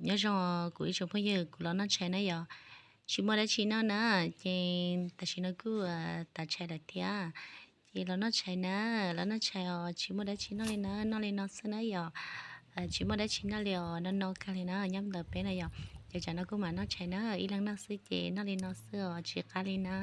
Nyob zoo kuv ib tsoom phooj ywg, kuv los noj tshais na yom. Tsis muaj dab tsi noj na, ces tam sim no kuj tas tshais lawm thiab. Ces los noj tshais na, los noj tshais os, tsis muaj dab tsi noj li na, noj li no xwb na yom. Tsis muaj dab tsi noj li os, no no kawg li na, nyob ntawm peb na yom. Ces tsam no kuj mam noj tshais na, ib leeg noj xwb ces noj li no xwb os, tsis qab li na.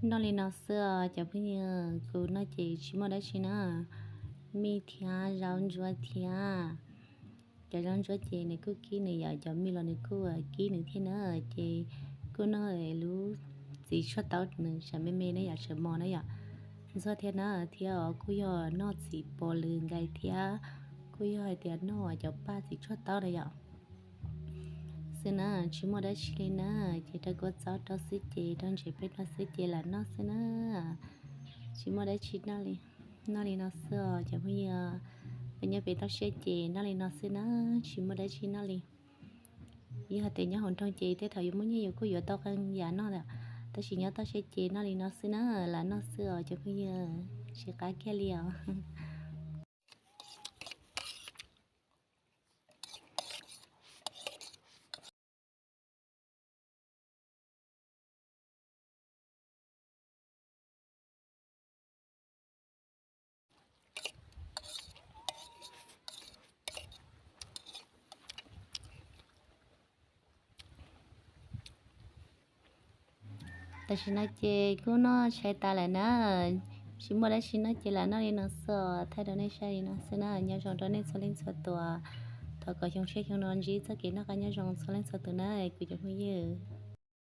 Noj li no xwb os cov phooj ywg, kuv noj ces tsis muaj dab tsi na. Mij thiab zaub ntsuab thiab. Cov zaub ntsuab ces nws kuj kib nws yom, cov mij los nws kuj kib nws thiab na. Ces kuj noj lub txiv tshuaj taub nws tsam me me na yom, tsam mos na yom. Ntxuag thiab na, thiab os kuj yog noj txiv pos lwm nkais thiab, kuj yog hais tias noj cov paj txiv tshuaj taub na yom. Xwb na, tsis muaj dab tsi li na, ces rau kua txob rau xwb ces rau ntsev peb rau xwb ces lam noj xwb na. Tsis muaj dab tsi noj li, noj li no xwb os cov phooj ywg. Peb nyob pem toj siab ces noj li no xwb na, tsis muaj dab tsi noj li. Yog hais tias nyob hauv nroog ces tej thaum yuav muaj nyiaj yus kuj yuav tau qee yam noj lawm, tab sis nyob toj siab ces noj li no xwb na, lam noj xwb os cov phooj ywg, tsis qab kiag li os. Tam sim no ces kuj noj tshais tas lawm na, tsis muaj dab tsi noj ces lam noj li no xwb os, thaij rau nej saib li no xwb na, nyob zoo rau nej txhua leej txhua tus. Thov kom xyoo tshiab xyoo no ntsib txoj kev noj qab nyob zoo txhua leej txhua tus na kuv cov phooj ywg.